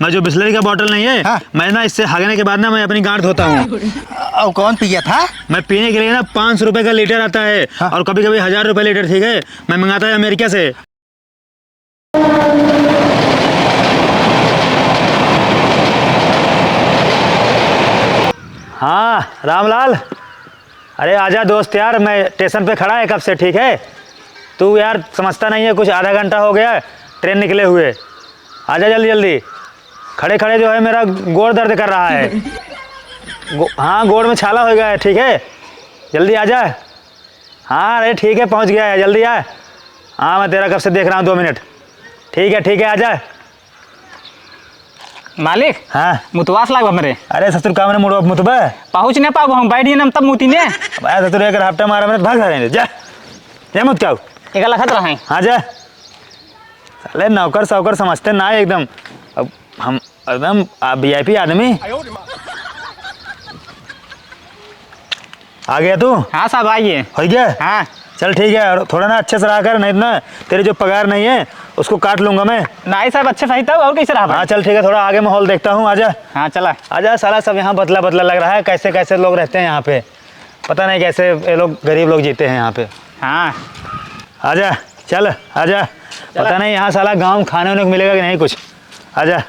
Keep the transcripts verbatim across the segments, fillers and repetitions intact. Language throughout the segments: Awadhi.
मैं जो बिसलेरी का बॉटल नहीं है, हाँ। मैं ना इससे हगने के बाद ना मैं अपनी गांड धोता हूँ। और कौन पिया था? मैं पीने के लिए ना पाँच सौ रुपए का लीटर आता है हाँ। और कभी-कभी हजार रुपए लीटर, ठीक है? मैं मंगाता है अमेरिका से। हाँ, रामलाल, अरे आजा दोस्त यार, मैं स्टेशन पे खड़ा है कब से, ठीक है? तू यार समझता नहीं है, कुछ आधा घंटा हो गया है ट्रेन निकले हुए। आजा जल्दी जल्दी। खड़े खड़े जो है मेरा गोड़ दर्द कर रहा है। गो-, हाँ, गोड़ में छाला हो गया है, ठीक है? जल्दी आजा। हाँ, अरे ठीक है, पहुँच गया है, जल्दी आ। हाँ, मैं तेरा कब से देख रहा हूँ, दो मिनट। ठीक है, ठीक है, आजा। मालिक, हाँ। मुतवास लाग बा हमरे। अरे ससुर, का मने मुड़वा मुतबा? पहुँच नहीं पाबो हम, बैठ ही ना तब मुती ने। अब आया ससुर, एक हफ्ता मारा मने, भाग जा रहे हैं, जा। जा मुत के आओ। एक लखत रहे। हाँ, जा। साले नौकर सौकर समझते ना एकदम। अब हम एकदम, आ, वीआईपी आदमी। आ गया तू? हाँ साहब, आइए। हो गया? हाँ। चल ठीक है, और थोड़ा ना अच्छे से रहा कर, नहीं तो ना तेरी जो पगार नहीं है उसको काट लूंगा मैं। नहीं साहब, अच्छे सही था, और कैसे रहा भाई? हाँ चल ठीक है, थोड़ा आगे माहौल देखता हूँ, आजा। हाँ चला। आजा साला, सब यहाँ बदला बदला लग रहा है, कैसे कैसे लोग रहते हैं यहाँ पे, पता नहीं कैसे ये लोग गरीब लोग जीते हैं यहाँ पे। हाँ। आजा, चल, आजा। चला। पता नहीं यहाँ साला गाँव खाने वाने को मिलेगा कि नहीं कुछ। आजा।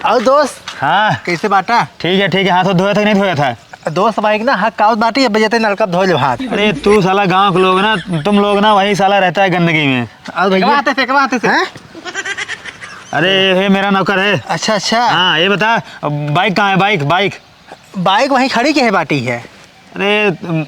और दोस्त? हाँ। कैसे बाटा? ठीक है, ठीक है। हाथ धोया था कि नहीं धोया था? दोस्त भाई ना, हाँ, कावत बाटी, अब जते नलका धो ले हाथ। अरे तू साला गाँव के लोग ना, तुम लोग ना, वही साला रहता है गंदगी में। और भैया? फेंकवा हाथे से, फेंकवा हाथे से। हैं? अरे ये मेरा नौकर है। अच्छा, अच्छा। हाँ, ये बता, बाइक कहाँ है, बाइक, बाइक? बाइक वहीं खड़ी के है बाटी है। अरे तुम,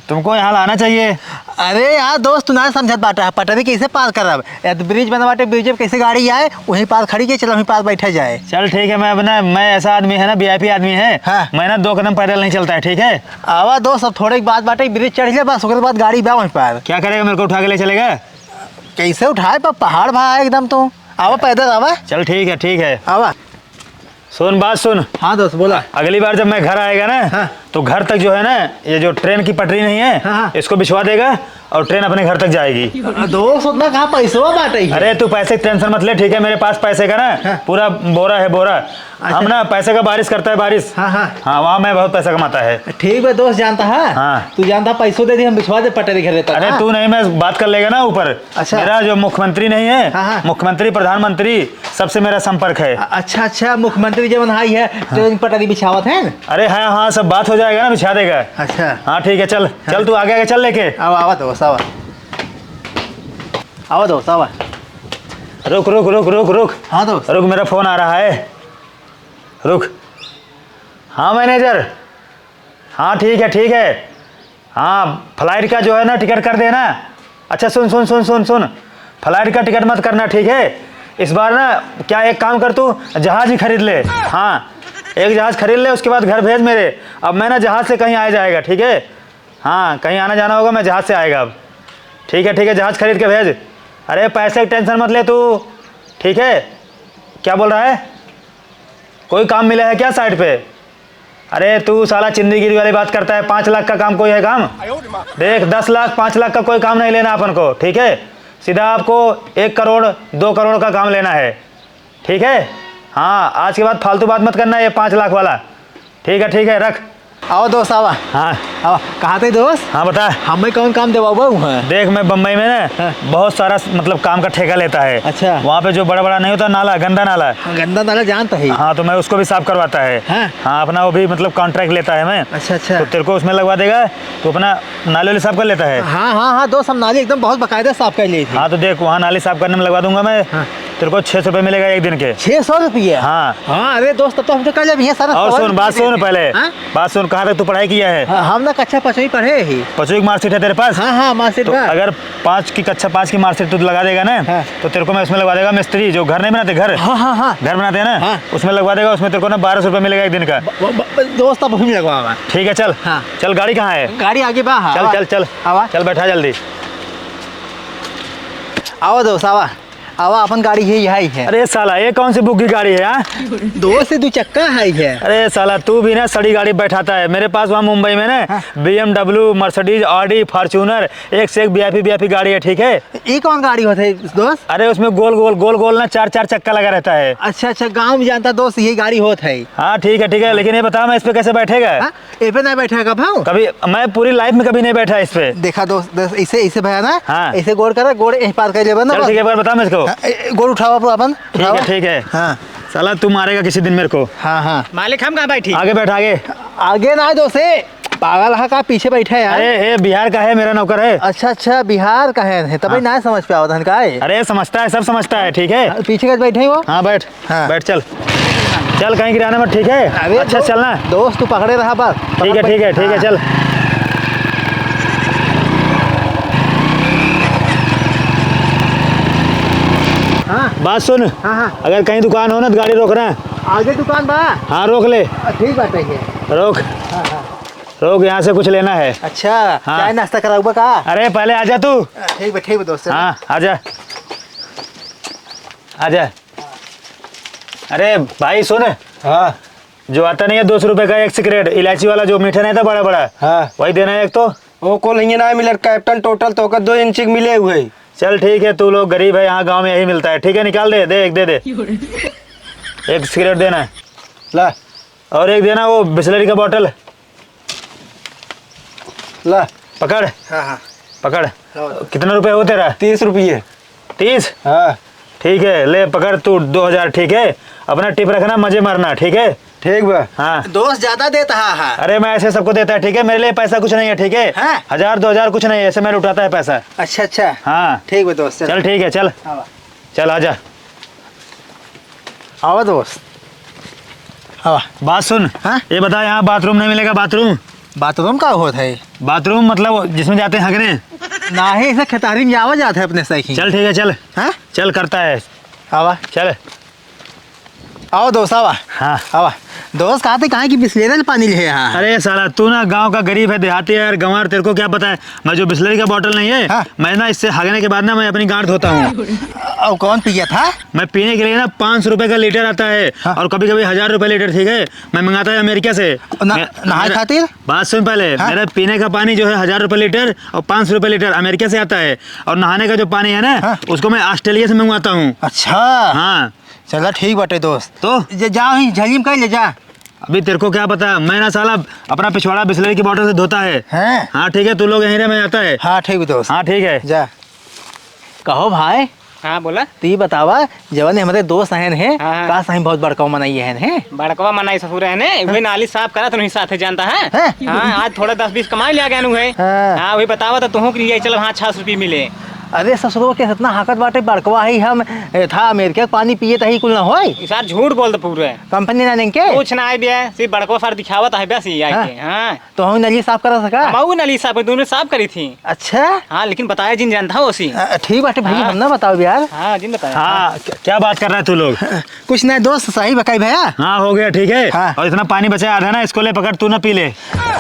तुमको यहाँ लाना चाहिए। अरे यार दोस्त, तू ना समझत बाटा, पटरी कैसे पार करब? या तो ब्रिज बना बाटे, ब्रिज पे कैसे गाड़ी आए, वहीं पार खड़ी के चलो, वहीं पार बैठा जाए। चल ठीक है, मैं अपना, मैं ऐसा आदमी है ना, वीआईपी आदमी है, हाँ। मैं ना दो कदम पैदल नहीं चलता है, ठीक है? आवा दोस्त, अब थोड़े की बात बाटे, ब्रिज चढ़ ले बस, ओकरे बाद गाड़ी बा वहीं पार। क्या करेगा, मेरे को उठा के ले चलेगा? कैसे उठाए, पर पहाड़ भा है एकदम तो। आवा पैदल आवा। चल ठीक है, ठीक है। आवा। सुन, बात सुन। हाँ दोस्त, बोला। अगली बार जब मैं घर आएगा ना, हाँ। तो घर तक जो है ना, ये जो ट्रेन की पटरी नहीं है, हाँ, हाँ। इसको बिछवा देगा और ट्रेन अपने घर तक जाएगी। अ, दोस्त, उतना कहाँ पैसवा बाटे ही? अरे, तू पैसे की टेंशन मत ले, ठीक है? मेरे पास पैसे का ना हाँ। पूरा बोरा है, बोरा। अच्छा। हम ना पैसे का बारिश करता है, बारिश। हाँ, हाँ। हाँ, वहाँ मैं बहुत पैसा कमाता है। ठीक बा दोस्त, जानता है? हाँ। तू जानता, पैसो दे दी, हम बिछवा दे पटरी घर तक, अरे, हाँ? तू नहीं, मैं बात कर लेगा ना ऊपर। अच्छा। मेरा जो मुख्यमंत्री नहीं है, हाँ, हाँ। मुख्यमंत्री, प्रधानमंत्री, सबसे मेरा संपर्क है। अ-, अच्छा, अच्छा, मुख्यमंत्री जवन हाई है, हाँ। ट्रेन पटरी बिछावत है? अरे हाँ, हाँ, सब बात हो जाएगा ना, बिछा देगा। अच्छा। हाँ, ठीक है, चल, हाँ। चल, तू आगे, आगे चल लेके। आवा, आवा दोस्त, आवा। आवा दोस्त, आवा। रुक, रुक, रुक, रुक, रुक। हाँ दोस्त। रुक, मेरा फोन आ रहा है। रुक। हाँ, मैनेजर। हाँ, ठीक है, ठीक है। हाँ, फ्लाइट का जो है ना, टिकट कर देना। अच्छा, सुन, सुन, सुन, सुन, सुन। फ्लाइट का टिकट मत करना, ठीक है? इस बार ना, क्या, एक काम कर तू, जहाज ही खरीद ले। हाँ, एक जहाज खरीद ले, उसके बाद घर भेज मेरे। अब मैं ना जहाज से कहीं आया जाएगा, ठीक है? हाँ, कहीं आना जाना होगा, मैं जहाज से आएगा अब। ठीक है, ठीक है, जहाज खरीद के भेज। अरे, पैसे की टेंशन मत ले तू, ठीक है? क्या बोल रहा है? कोई काम मिला है क्या साइट पे? अरे तू साला चिंदीगिरी वाली बात करता है, पाँच लाख का काम कोई है काम? देख, दस लाख, पाँच लाख का कोई काम नहीं लेना अपन को, ठीक है? सीधा आपको एक करोड़, दो करोड़ का काम लेना है, ठीक है? हाँ, आज के बाद फालतू बात मत करना, ये पाँच लाख वाला। ठीक है, ठीक है, रख। आओ दोस्त, आवा। हाँ। आवा। कहाँ थे दोस्त? हाँ, बता। हमें कौन काम देवाबा हुआ? देख, मैं बम्बई में ना हाँ। बहुत सारा, मतलब, काम का ठेका लेता है। अच्छा। वहाँ पे जो बड़ा-बड़ा नहीं होता नाला, गंदा नाला। हाँ, गंदा नाला जानता है। हाँ, तो मैं उसको भी साफ करवाता है। हाँ। हाँ, अपना वो भी, मतलब, कॉन्ट्रैक्ट लेता है मैं। अच्छा, अच्छा। तो तेरे को उसमें लगवा देगा, तो अपना नाली वाली साफ कर लेता है। हाँ, हाँ, हाँ, दोस्त, हम नाली एकदम बहुत बाकायदा साफ कर लिए थे। हाँ, तो देख, वहाँ नाली साफ करने में लगवा दूंगा मैं। हाँ। तेरे को छह सौ रुपये मिलेगा एक दिन के। छह सौ रुपये? हाँ। हाँ, अरे दोस्त, तब तो हम तो कर लेंगे, ये सारा और सवाल सुन, बात पूछ सुन लेते हैं। पहले। हाँ? बात सुन, कहाँ तक तू पढ़ाई किया है? हाँ, हम ना कक्षा पाँचवीं पढ़े ही। पाँचवीं की मार्कशीट है तेरे पास? हाँ, हाँ, मार्कशीट तो बा। अगर पाँच की, कक्षा पाँच की मार्कशीट तू लगा देगा ना, हाँ। तो तेरे को मैं उसमें लगवा देगा मिस्त्री, जो घर नहीं बनाते, घर। हाँ, हाँ, हाँ। घर बनाते हैं ना, हाँ। उसमें लगवा देगा, उसमें तेरे को ना बारह सौ रुपये मिलेगा एक दिन का। ब-, ब-, ब-, दोस्त, अब हम ही लगवावा। ठीक है, चल। हाँ। चल, गाड़ी कहाँ है? गाड़ी आगे बा, हाँ, चल, आवा। चल, चल। आवा। चल, बैठा जल्दी। आवा दोस्त, आवा। आवा, अपन गाड़ी है, यही है। अरे साला, ये कौन सी बुग्गी गाड़ी है, हाँ? दोस्त, दो चक्का है ये। अरे साला, तू भी ना सड़ी गाड़ी बैठाता है। मेरे पास वहाँ मुंबई में ना हाँ। B M W, Mercedes, Audi, Fortuner, एक से एक V I P, V I P गाड़ी है, ठीक है? ये कौन गाड़ी होत है दोस्त? अरे उसमें गोल गोल, गोल गोल ना चार चार चक्का लगा रहता है। अच्छा, अच्छा, गाँव में जानता दोस्त, यही गाड़ी होत है। हाँ, ठीक है, ठीक है, हाँ। लेकिन ये बता, मैं इस पे कैसे बैठेगा? हाँ? ए पे ना बैठा कब हम? कभी, मैं पूरी life में कभी नहीं बैठा इस पे। देखा दोस्त, दोस्त, इसे, इसे भैया ना, हाँ। इसे गोड़ कर, गोड़ यहीं पार कर लेबा ना चल, बस। ठीक है, एक बार बता मुझको। हाँ, ए, ए, गोड़ उठाओ आप अपन, ठीक है, उठाओ। ठीक है। हाँ। साला, तू मारेगा किसी दिन मेरे को। हाँ, हाँ। मालिक, हम कहाँ बैठी? आगे बैठ, आगे। आगे ना, दोस्त, ए, पागल है का, पीछे बैठा है यार। अरे, ए, बिहार का है, मेरा नौकर है। अच्छा, अच्छा, बिहार का है, तबही हाँ। ना समझ पे आवत हन का है? अरे, समझता है, सब समझता है, ठीक है? हाँ, पीछे का बैठे ही वो। हाँ, बैठ। हाँ। बैठ, चल। चल, कहीं गिराना मत, ठीक है? अरे अच्छा, दो-, चलना। दोस्त, तू पकड़े रहा बस। ठीक है, ठीक है, ठीक है, हाँ। चल। हाँ। बात सुन, हाँ, हाँ। अगर कहीं दुकान हो ना, तो गाड़ी रोकना। आगे दुकान बा? हाँ, रोक ले। हाँ, ठीक बात है ये। रोक। हाँ, हाँ। रोक, यहाँ से कुछ लेना है। अच्छा, हाँ। चाय नाश्ता कराऊबा का? अरे, पहले आ जा तू। ठीक बा, ठीक बा दोस्त। हाँ, आ जा। आ जा। अरे भाई सुन। हाँ। जो आता नहीं है दो सौ रुपए का एक सिगरेट, इलायची वाला जो मीठा नहीं था बड़ा बड़ा, हाँ। वही देना है एक तो। वो कुल हियाँ ना मिलत, Captain Total तो ओकर दो इंची के मिले हुए। चल ठीक है, तू लोग गरीब है, यहाँ गाँव में यही मिलता है, ठीक है, निकाल दे, दे एक, दे दे। एक सिगरेट देना। ला। और एक देना वो बिसलेरी का बॉटल। ला। पकड़। हाँ, हाँ। पकड़। ला। कितना रुपया हुआ तेरा? तीस रुपये। तीस? हाँ। ठीक है, ले पकड़ तू दो हजार, ठीक है? अपना टिप रखना, मजे मारना, ठीक है? ठीक बा। हाँ। दोस्त ज्यादा देता है, हाँ। अरे, मैं ऐसे सबको देता है, ठीक है? मेरे लिए पैसा कुछ नहीं है, ठीक है? हाँ। हजार, दो हजार कुछ नहीं है, ऐसे मैं लुटाता है पैसा। अच्छा, अच्छा। हाँ। ठीक बा दोस्त, चल। चल, ठीक है, चल। हाँ। चल, आजा। आवा दोस्त, आवा। बात सुन। हाँ? ये बता, यहाँ बाथरूम नहीं मिलेगा, बाथरूम? बाथरूम का होत है? बाथरूम मतलब जिसमें जाते हैं हगने? नाही, ऐसे खेतहरी में आवा जात है अपने से ही। चल ठीक है, चल। हाँ? चल, करता है। आवा। चल। आवा दोस्त, आवा। हाँ। आवा। दोस्त, कहा थे कहाँ की बिसलेरी पानी ले यहाँ? अरे साला, तू ना गाँव का गरीब है, देहाती है यार, गंवार, तेरे को क्या पता है? मैं जो बिसलेरी का बॉटल नहीं है, हाँ। मैं ना इससे हगने के बाद ना मैं अपनी गांड धोता हूँ। और कौन पिया था? मैं पीने के लिए ना पाँच सौ रुपए का लीटर आता है हाँ। और कभी-कभी हजार रुपए लीटर, ठीक है? मैं मंगाता है अमेरिका से। ना-, मैं, नहाए मेरा खातिर? बात सुन पहले, हाँ। मेरा पीने का पानी जो है हजार रुपए लीटर और पाँच सौ रुपए लीटर अमेरिका से आता है, और नहाने का जो पानी है ना, हाँ। उसको मैं ऑस्ट्रेलिया से मंगवाता हूँ। अच्छा। हाँ। चला ठीक बाटे दोस्त। तो? जे जाओ ही झलीम कर ले जा। अभी तेरे को क्या पता, मैं ना साला अपना पिछवाड़ा बिसलेरी की बॉटल से धोता है। हैं? हाँ, ठीक है, तू लोग यहीं रह, मैं आता है। हाँ, ठीक है दोस्त। हाँ, ठीक है। जा। कहो भाई। हाँ, बोला। तू ही बतावा, जवन हमरे दोस्त आयन हैं, हाँ, हाँ। का सही बहुत बड़कवा मनई आयन हैं? बड़कवा मनई ससुर है ने, हाँ। वे नाली साफ करा तो नहीं साथे जानता है। हैं? हाँ, आज थोड़ा दस बीस कमाई लिया गया नु है। हाँ। हाँ, वही बतावा तो तुहूँ के लिए चल, हाँ, छह सौ रुपये मिले। अरे ससुरो के इतना हाकत बाटे, बड़कवा है हम, ए, था अमेरिका के पानी पिए तही कुल ना होए। ई सार झूठ बोलत पूरे। कंपनी ना लेंके? कुछ ना आए बिया, सिर्फ बड़कवा सार दिखावत है बस ये हाँ। आके, हाँ। तो हम नली साफ करा सका? हम ऊ नली साफ, दोनों साफ करी थी। अच्छा? हाँ, लेकिन बताया जिन जानता हो उसी। अ, ठीक बाटे भाई, हाँ। हम ना बताओ यार। हाँ, जिन बताया। हाँ, क्या, क्या बात कर रहा है तू लोग? कुछ ना दोस्त, सही बकाई भैया। हाँ, हो गया, ठीक है। हाँ। और इतना पानी बचा है आधा ना, इसको ले पकड़, तू ना पी ले।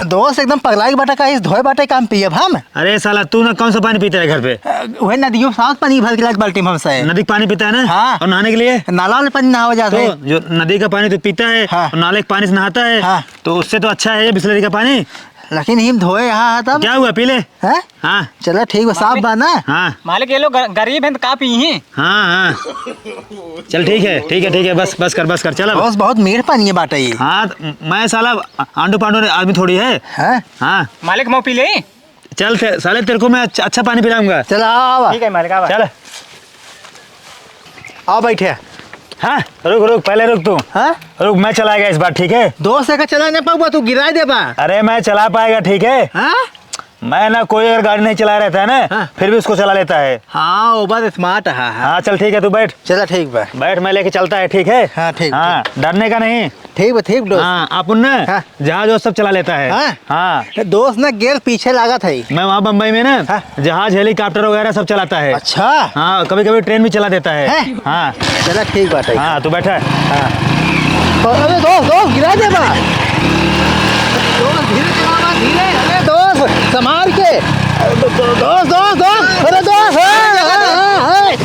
दोस्त एकदम पगलाई बाटा का, इस धोए बाटे काम पियब हम। अरे साला, तू ना कौन सा पानी पीता है घर पे? अ, वही नदियों साफ पानी भर के लात बाल्टी में हमसे। नदी का पानी पीता है ना? हाँ। और नहाने के लिए? नाला वाले पानी नहावा जाता तो है। जो नदी का पानी तू पीता है हाँ। और नाले के पानी से नहाता है, हाँ। तो उससे तो अच्छा है ये बिसलेरी का पानी। लेकिन हिम धोए यहाँ है तब। क्या हुआ, पी ले। हैं? हाँ। चला ठीक बा, साफ बा ना? हाँ। मालिक, ये लोग ग-, गरीब हैं तो का पी ही? हाँ, हाँ। चल ठीक है, ठीक है, ठीक है, बस, बस कर, बस कर, चल अब। बॉस, बहुत मीठ पानी है बाटे ये। हाँ, त-, मैं साला आंडू पांडू आदमी थोड़ी है। हैं? हाँ। मालिक, मैं पी ले? चल, ते-, साले, तेरे को मैं अच्छा, अच्छा पानी पिलाऊंगा। चल, आवा, आवा। ठीक है, मालिक, आवा। चल। आओ, बैठे। हाँ, रुक, रुक, पहले रुक तू। हाँ? रुक, मैं चलाएगा इस बार, ठीक है? दोस्त, एका चला ना पाऊबा, तू गिरा देबा। अरे, मैं चला पाएगा, ठीक है? हाँ? मैं ना, कोई अगर गाड़ी नहीं चला रहता है ना, हाँ। फिर भी उसको चला लेता है। हाँ, वो बात smart है, हाँ। हाँ, चल, ठीक है, तू बैठ। चला, ठीक बा। बैठ, मैं लेके चलता है, ठीक है? हाँ, ठीक, हाँ, ठीक। डरने का नहीं। ठीक बा, ठीक दोस्त। हाँ, अपन ना हाँ। जहाज वो सब चला लेता है। हाँ? हाँ। ए, दोस्त ना गेर पीछे लागत है। मैं वहाँ बम्बई में ना हाँ। जहाज, helicopter वगैरह सब चलाता है। अच्छा। हाँ, कभी-कभी ट्रेन भी चला देता है। हैं? हाँ। चला ठीक बात है। हाँ, तू बैठा है। हाँ। अरे दोस्त, दोस्त, गिरा देबा। दोस्त, धीरे चलावा, धीरे। अरे दोस्त, संभाल के। दो-, दो-, दोस्त, दोस्त, दोस्त। अरे दोस्त, हाँ, हाँ, हाँ, हाँ।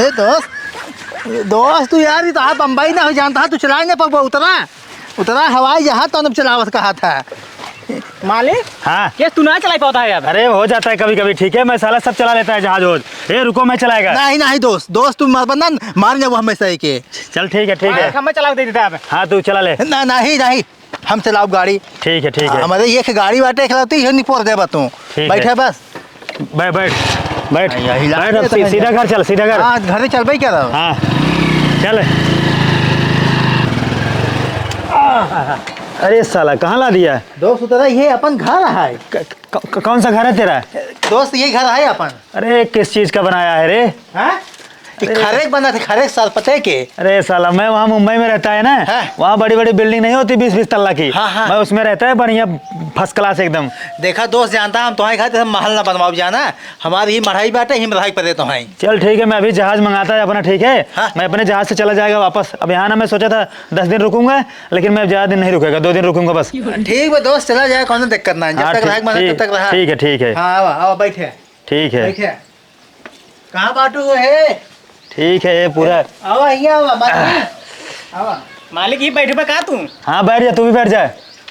ए दोस्त, दोस्त तू यार, ये तो आप बम्बई ना हो जानता, तू चलाए ना पाबो, उतरा, उतरा हवाई जहाज तो हम चलावत कहा था। मालिक, हाँ। केस तू ना चलाई पावत है यार। अरे हो जाता है कभी कभी, ठीक है, मैं साला सब चला लेता है जहाज वहाज। ए रुको, मैं चलाएगा। नहीं, नहीं दोस्त, दोस्त तू मत बनना, मार जाबो हमेशा ही के। चल ठीक है, ठीक है। मालिक, हमें चला दे देता है। हाँ तू चला ले। ना, नहीं, नहीं, हम चलाउब गाड़ी। ठीक है, ठीक है। हमारे एक गाड़ी बाटे, एक लाती है, निपोर देबा तू। ठीक है। बैठे बस। बै-, बैठ, बैठ। हाँ, यही लाते बैठ, अब तो सी-, है। सीधा घर चल, सीधा घर। हाँ, घरे चलबे क्या रहो? हाँ, चल। अरे साला, कहाँ ला दिया? दोस्त, उतरा, ये अपन घर है। क-, क-, क-, कौन सा घर है तेरा? दोस्त, ये घर है अपन। अरे, किस चीज का बनाया है रे? हाँ? ये अरे। खरेक बना थे, खरेक साल पते के। अरे साला, मैं वहाँ मुंबई में रहता है ना, हाँ। वहाँ बड़ी बड़ी building नहीं होती बीस बीस तल्ला की। हाँ, हाँ। मैं उसमें रहता है, बढ़िया first class एकदम। देखा दोस्त, जानता हम तुम्हारे घर जैसे महल ना बनवाओ जाना, हमारी ही मढ़ाई बाटे, ही मढ़ाई परे तो हैं। चल ठीक है, मैं अभी जहाज मंगाता है अपना, ठीक है? हाँ। मैं अपने जहाज से चला जाएगा वापस। अब यहाँ ना, मैं सोचा था दस दिन रुकूंगा, लेकिन मैं ज्यादा दिन नहीं रुकेगा, दो दिन रुकूंगा बस। ठीक बा दोस्त, चला जाए, कौनो दिक्कत ना है, जब हाँ, तक ठीक, रहा मन है, ठीक, तब तक रहा। ठीक है, ठीक है। हाँ, आवा, आवा, बैठे। ठीक है। बैठे। कहाँ बाटू है? ठीक है, ये पूरा। आवा, हियाँ आवा, बात ना। आवा। मालिक, ये बैठबा का तू? हाँ, बैठ जा, तू भी बैठ जा।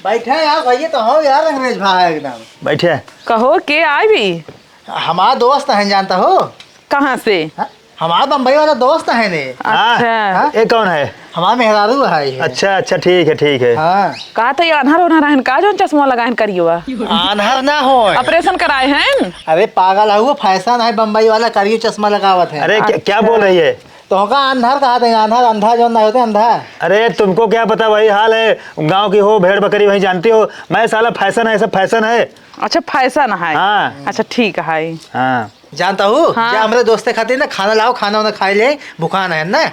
बैठे यार, भैया तो हो यार, अंग्रेज भाई एकदम। बैठे। कहो, के आई भी? हमार दोस्त हैं, जानता हो? कहाँ से? हाँ? हमार बम्बई वाला दोस्त है ने। अच्छा। हाँ? ये कौन है? हमार मेहरारू है ये। अच्छा, अच्छा, ठीक है, ठीक है। हाँ। का तो ये आन्हर ओन्हर रहन का, जौन चश्मा लगाइन करियो बा? आन्हर ना हो। Operation कराए हैं? अरे पागल है, वो fashion है, बम्बई वाला करियो चश्मा लगावत है। अरे क्या, क्या बोल रही है? तो का आन्हर कहा थे, आन्हर, अंधा जौन ना होते, अंधा। अरे तुमको क्या पता, वही हाल है गाँव की, हो भेड़ बकरी वही जानती हो। मैं साला fashion है, सब fashion है। अच्छा, fashion है। हाँ। अच्छा, ठीक है। हाँ। जानता हूँ, हाँ। जा हमरे दोस्ते खातिर ना खाना लाओ, खाना वाना खाए ले, भुखान है ना।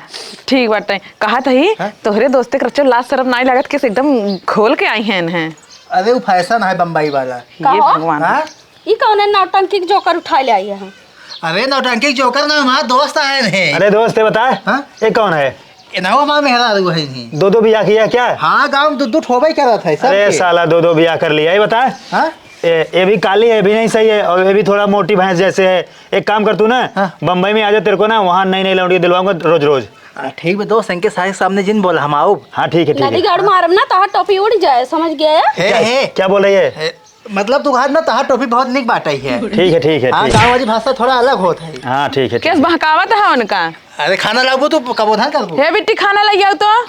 ठीक बाटे। कहा थही, हाँ? तोहरे दोस्ते के रचो लाज शरम नाई लागत, केस एकदम खोल के आई हैं, हैं। अरे, वो fashion है बम्बई वाला। ये कहो? भगवान। हाँ? ई कौन है नौटंकी के जोकर उठा ले आई है? अरे, नौटंकी के जोकर ना, हमारा दोस्त आए हैं। अरे, दोस्त, ये बता, हाँ? ये कौन है? ए, ना, वो हमारा मेहरारू है नहीं। दो दो बियाह किया क्या? हाँ, गाँव में दो दो ठोबे करत है, सब अरे के। साला, दो दो बियाह कर लिया, ये बता। हाँ? ए, ये भी काली है, ये भी नहीं सही है, और ये भी थोड़ा मोटी भैंस जैसे है। एक काम कर तू ना, हाँ। बम्बई में आ जा, तेरे को ना वहाँ नई नई लौंडिया दिलवाऊंगा रोज रोज। आ, ठीक बा दोस्त, इनके सारे सामने जिन बोला, हम आउब। हाँ, ठीक है, ठीक है। नदी गाड़ मारब ना, तोहार टोपी उड़ जाए, समझ गया है? हे, क्या, हे। क्या बोल रही है? हे, मतलब तू कहा ना, तोहार टोपी बहुत निक बाटे है। ठीक है, ठीक है, हाँ, ठीक है। गाँव वाली भाषा थोड़ा अलग होत है। हाँ, ठीक है, ठीक केस है। बहकावत है उनका? अरे खाना लाबो तो कबो धान करबो। हे बिट्टी, खाना ले आओ तो।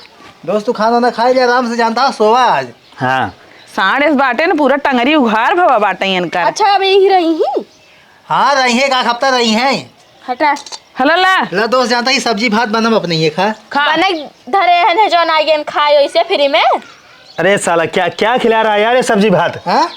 दोस्त, तू खाना ना खाए ले, आराम से जानता है, सोवा आज। हाँ। साढ़े बाटे न, पूरा टंगरी उघार भवा बाटे इनकर। अच्छा, अब यही रही ही? हाँ, रही है, एक आध हफ्ता रही है। हटा। हला ला। ला दोस्त, जानता ही सब्जी भात बनम अपने ये खा। खा। बने धरे हैं जो ना गेन खाए इसे फ्री में। अरे साला, क्या, क्या खिला रहा है यार ये सब्जी भात? हाँ?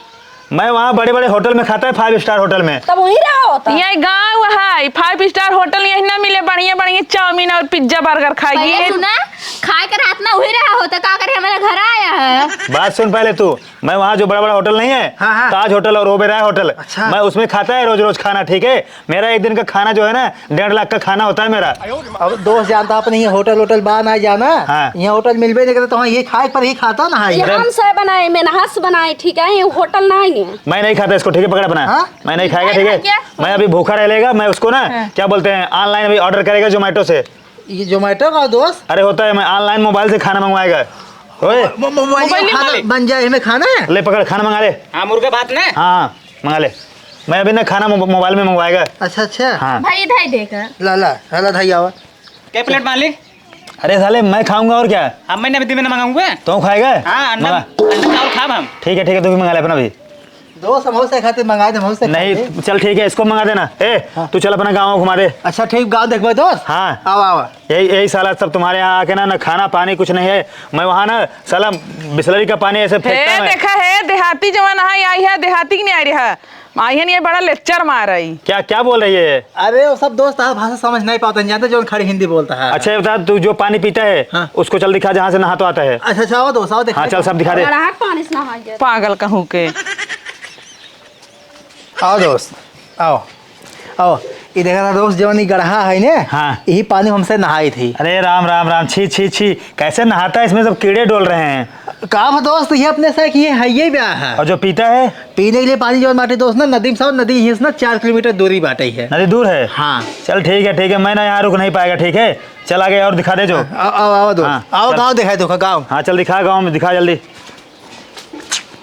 मैं वहाँ बड़े-बड़े होटल में खाता है, five star होटल में। तब वहीं रहा होता। यहाँ गाँव है, five star होटल यही ना मिले, बढ़िया-बढ़िया चाउमीन और पिज्जा बर्गर खाइए। पहले सुना, खाए के रात ना वही रहा होता, का करे हमारे घर आया है। बात सुन पहले तू, मैं वहाँ जो बड़ा-बड़ा होटल नहीं है, हाँ, हाँ। ताज होटल और ओबेरॉय होटल, अच्छा। मैं उसमें खाता है रोज-रोज खाना, ठीक है? मेरा एक दिन का खाना जो है ना, डेढ़ लाख का खाना होता है मेरा। अब दोस्त जानता अपने ये होटल वोटल बा ना जाना, हाँ। ये होटल मिलबे नहीं करता, तो हाँ, ये खाए पर ही खाता ना है। ये अरे हम से बनाए, मेनहास बनाए, ठीक है, ये होटल ना है ये। मैं नहीं खाता इसको, ठीक है, पकड़ अपना। हाँ? मैं नहीं खाएगा, ठीक है? क्या? मैं अभी भूखा रह लेगा, मैं उसको ना, हाँ। क्या बोलते हैं, online अभी order करेगा Zomato से। ये Zomato का दोस्त? अरे होता है, मैं online mobile से खाना मंगवाएगा। ओए। मो-, mobile mobile में खाना वाले। बन जाए, हमें खाना है? ले पकड़, खाना मंगा ले। हाँ, मुर्गा भात ना? हाँ, हाँ। मंगा ले। मैं अभी ना खाना मो-, mobile में मंगवाएगा। अच्छा, अच्छा। हाँ। भाई, इधर ही देख। ला, ला, ला, ला, धाई आवा। क्या plate मालिक? अरे साले, मैं खाऊंगा और क्या? हाँ, मैंने अभी दिन में ना मंगाऊंगा। तू खाएगा? हाँ, अंडा, मंगा। अंडा चावल खाब हम। ठीक है, ठीक है, तू भी मंगा ले अपना भी। दो समोसे खाते मंगा दे, समोसे नहीं, खाते। चल ठीक है, इसको मंगा देना। ए, हाँ। तू चल अपना गाँव घुमा दे। अच्छा, ठीक, गाँव देखबे दोस्त। हाँ। आवा, आवा। यही, यही साला सब तुम्हारे यहाँ आके ना, ना खाना पानी कुछ नहीं है। मैं वहाँ ना साला बिसलरी का पानी ऐसे हे, फेंकता मैं। देखा हे, देहाती जवन है, आई है, देहाती की नहीं आई रहा। आई है नहीं, बड़ा lecture मार रही। क्या, क्या बोल रही है ये? अरे, वो सब दोस्त आप भाषा समझ नहीं पाते, जानते जो खड़ी हिंदी बोलता है। अच्छा, ये बता, तू जो पानी पीता है, हाँ। उसको चल दिखा, जहाँ से नहा तो आता है। अच्छा, अच्छा, आओ दोस्त, आओ, दिखा हाँ, दे। चल, सब दिखा दे। गड़ाहट पानी से नहाइए। पागल कहूँ के। आओ दोस्त, आओ, आओ। ई देखा था दोस्त, जवन ई गड़हा है ने, हाँ। यही पानी हमसे नहाई थी। अरे राम, राम, राम, छी, छी, छी, कैसे नहाता है? इसमें सब कीड़े डोल रहे हैं। का बा दोस्त, ये अपने से कि ये है, ये ब्याह है। और जो पीता है? पीने के लिए पानी जवन बाटे दोस्त ना, नदी में से, नदी यहीं से ना चार किलोमीटर दूरी बाटे है। नदी दूर है? हाँ। चल ठीक है, ठीक है, मैं ना यहाँ रुक नहीं पाएगा, ठीक है? चल आगे और दिखा दे जो। हाँ, आओ, आओ, आओ दोस्त। हाँ, आओ, चल। गाँव दिखाई दो, गाँव। हाँ, चल दिखा गाँव में, दिखा जल्दी।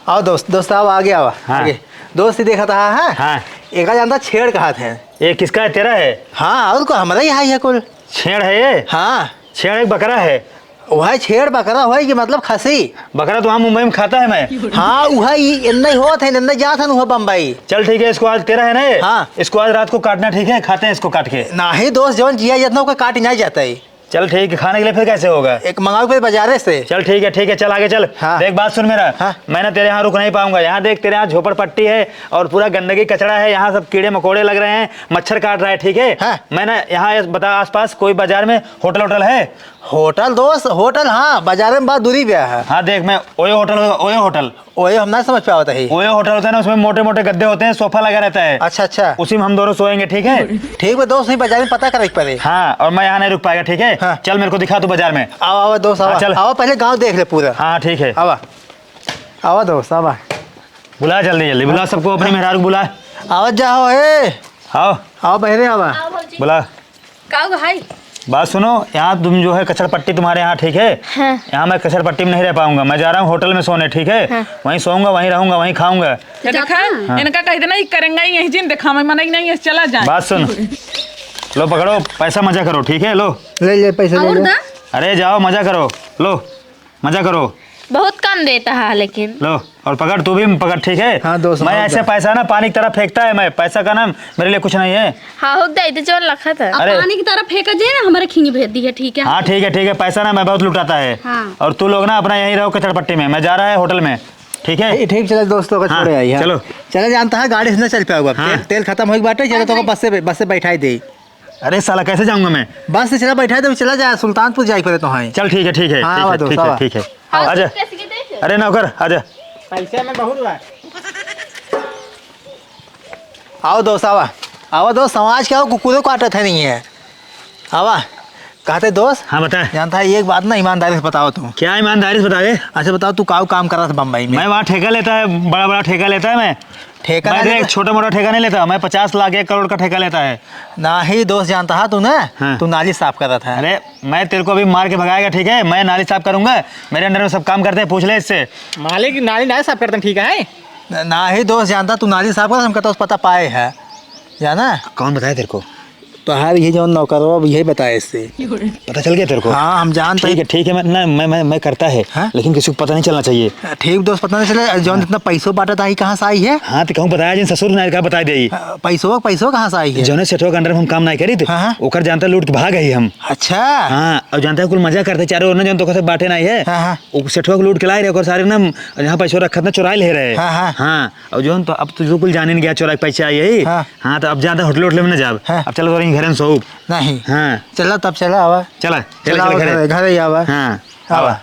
आओ दोस्त, दोस्त आओ, आगे आओ, हाँ। आगे। दोस्त ही देखा था, हाँ? हाँ। एका जानता छेड़ कहा थे। ये किसका है, तेरा है? हाँ, और को हमारा ही है ये कुल। छेड़ है ये? हाँ। छेड़ एक बकरा है। वह छेड़ बकरा होई कि मतलब खसी? बकरा तो वहाँ मुंबई में खाता है मैं। हाँ, वह ई एन्ने होत है, एन्ने जात है वह बम्बई। चल ठीक है, इसको आज तेरा है ना ये? हाँ। इसको आज रात को काटना, ठीक है? खाते हैं इसको काट के। नाही दोस्त, जौन जिया जितना ओकर काट नहीं जाता है। चल ठीक है, खाने के लिए फिर कैसे होगा? एक मंगाओ फिर बाजारे से। चल ठीक है, ठीक है, चल आगे चल। हाँ। देख बात सुन मेरा, हाँ। मैं ना तेरे यहाँ रुक नहीं पाऊंगा। यहाँ देख तेरे यहाँ झोपड़पट्टी है और पूरा गंदगी कचड़ा है, यहाँ सब कीड़े मकोड़े लग रहे हैं, मच्छर काट रहा है, ठीक है? हाँ। मैं ना यहाँ इस बता आसपास कोई बाजार में होटल वोटल है? होटल दोस्त, होटल हाँ, बाजारे में बहुत दूरी ब्याह है। हाँ देख मैं ओयो होटल, ओयो होटल। ओयो हम ना समझ पावत है। ओयो होटल होता है ना, उसमें मोटे मोटे गद्दे होते हैं, सोफा लगा रहता है। अच्छा, अच्छा। उसी में हम दोनों सोएंगे, ठीक है? ठीक बा दोस्त, वहीं बाजार में पता करे के पड़े। हाँ, और मैं यहाँ नहीं रुक पाएगा, ठीक है? हाँ। चल मेरे को दिखा तू बाजार में। आवा, आवा दोस्त, हाँ, आवा। चल। आवा, पहले गाँव देख ले पूरा। हाँ, ठीक है। आवा। आवा दोस्त, आवा। बुला जल्दी जल्दी, बुला सबको, अपने मेहरारू को बुला। आवा जाओ, ए। आओ। आवा बहरे, आवा। बुला। का हो भाई? बात सुनो, यहाँ तुम जो है कचड़पट्टी तुम्हारे यहाँ, ठीक है? हाँ। यहाँ मैं कचड़पट्टी में नहीं रह पाऊंगा, मैं जा रहा हूँ होटल में सोने, ठीक है? हाँ। वहीं सोऊंगा, वहीं रहूंगा, वहीं खाऊंगा। ये देखा? हाँ। इनका कह देना, ये करेंगे ही यही जिन देखा, मैं मना ही नहीं है, चला जाए। बात सुन, लो पकड़ो, पैसा मजा करो, ठीक है? लो। ले, ले, पैसा ले और ले। दा? अरे जाओ, मजा करो, लो, मजा करो। बहुत कम देता है लेकिन। लो, और पकड़, तू भी पकड़, ठीक है? हाँ, दोस्त, मैं बहुत ऐसे बा। पैसा ना पानी की तरह फेंकता है मैं, पैसा का नाम मेरे लिए कुछ नहीं है। हाँ, हो दे, तो जोन लखा था। अब अरे। पानी की तरह फेंका जे ना, हमारे खिंग भेज दी है, ठीक है? हाँ, ठीक है, ठीक है, पैसा ना मैं बहुत लुटाता है। हाँ। और तू लोग ना अपना यहीं रहो कचड़पट्टी में, मैं जा रहा है होटल में, ठीक है? ठीक, ठीक, चलो दोस्तों को हाँ, छोड़े आई, हाँ। चलो। चला जानता है, गाड़ी से ना चल पाऊंगा। हाँ। तेल, तेल खत्म होई बाटे, चलो हाँ, तो भाई। बस से, बस से बैठाई दे। अरे साला, कैसे जाऊंगा मैं? बस से चला, बैठाई दे, चला जा, सुल्तानपुर जाई पड़े तो है। चल ठीक है, ठीक है, हाँ, ठीक आवा है, दोस्त, ठीक है, आवा। ठीक है। हाँ, आजा। कैसे की देख? अरे नौकर, आजा। पैसे में बहुत हुआ। आओ दोस्त, आवा। आवा दोस्त, समाज क्या हो, कुकुरों काटत है नहीं है। आवा। कहते दोस्त, हाँ, बता। जानता है, एक बात ना ईमानदारी से बताओ तू। क्या ईमानदारी से बतावे? अच्छा बताओ, तू काऊ काम कर रहा था बम्बई में? मैं वहाँ ठेका लेता है, बड़ा बड़ा ठेका लेता है मैं। ठेका मैं ना तो एक लेता? छोटा मोटा ठेका नहीं लेता, मैं पचास लाख, एक करोड़ का ठेका लेता है। नाही दोस्त, जानता है तू ना, हाँ। तू नाली साफ कर रहा था। अरे, मैं तेरे को अभी मार के भगाएगा, ठीक है? मैं नाली साफ करूंगा, मेरे under में सब काम करते हैं, पूछ ले इससे। मालिक, नाली नाली साफ करते हैं, ठीक है? न-, नाही दोस्त, जानता तू नाली साफ कर, हमका तो पता पाए है, जाना? कौन बताया तेरे को? तोहार ये जौन नौकरवा, यही बताए इससे। पता चल गया तेरे को? हाँ, हम जानते ठीक है, हैं। ठीक है, मैं, ना, मैं, मैं, मैं करता है, हाँ? लेकिन किसी को पता नहीं चलना चाहिए। ठीक दोस्त, पता नहीं चले, जौन हाँ। जितना पैसो बांटा था, ये कहाँ से आई है? हाँ, तो कहूँ बताया जिन ससुर ना का बता दे। हाँ, पैसो, पैसो कहाँ से आई है? जौने सेठवा के under में हम काम नहीं करी थे, हाँ, हाँ। ओकर जानता लूट के भाग गई हम। अच्छा। हाँ, और जानता है कुल मजा करते चारों ओर ना, जौन तो से बांटे नहीं है। हाँ, हाँ। वो सेठवा को लूट के लाए रहे, ओकर सारे ना, जहाँ पैसो रखत ना चुराए ले रहे। हाँ, हाँ। हाँ, और जौन तो अब तो जो कुल जाने नहीं गया चुरा के पैसा आई है। हाँ। हाँ, तो अब ज्यादा होटल वोटल में ना जाब। हाँ। अब चलो तो घरे में सोऊब। नहीं। हाँ। चला तब चला आवा। चला, चला चला, चला आवा घरे। घरे, घरे ही आवा। हाँ, आवा। आवा।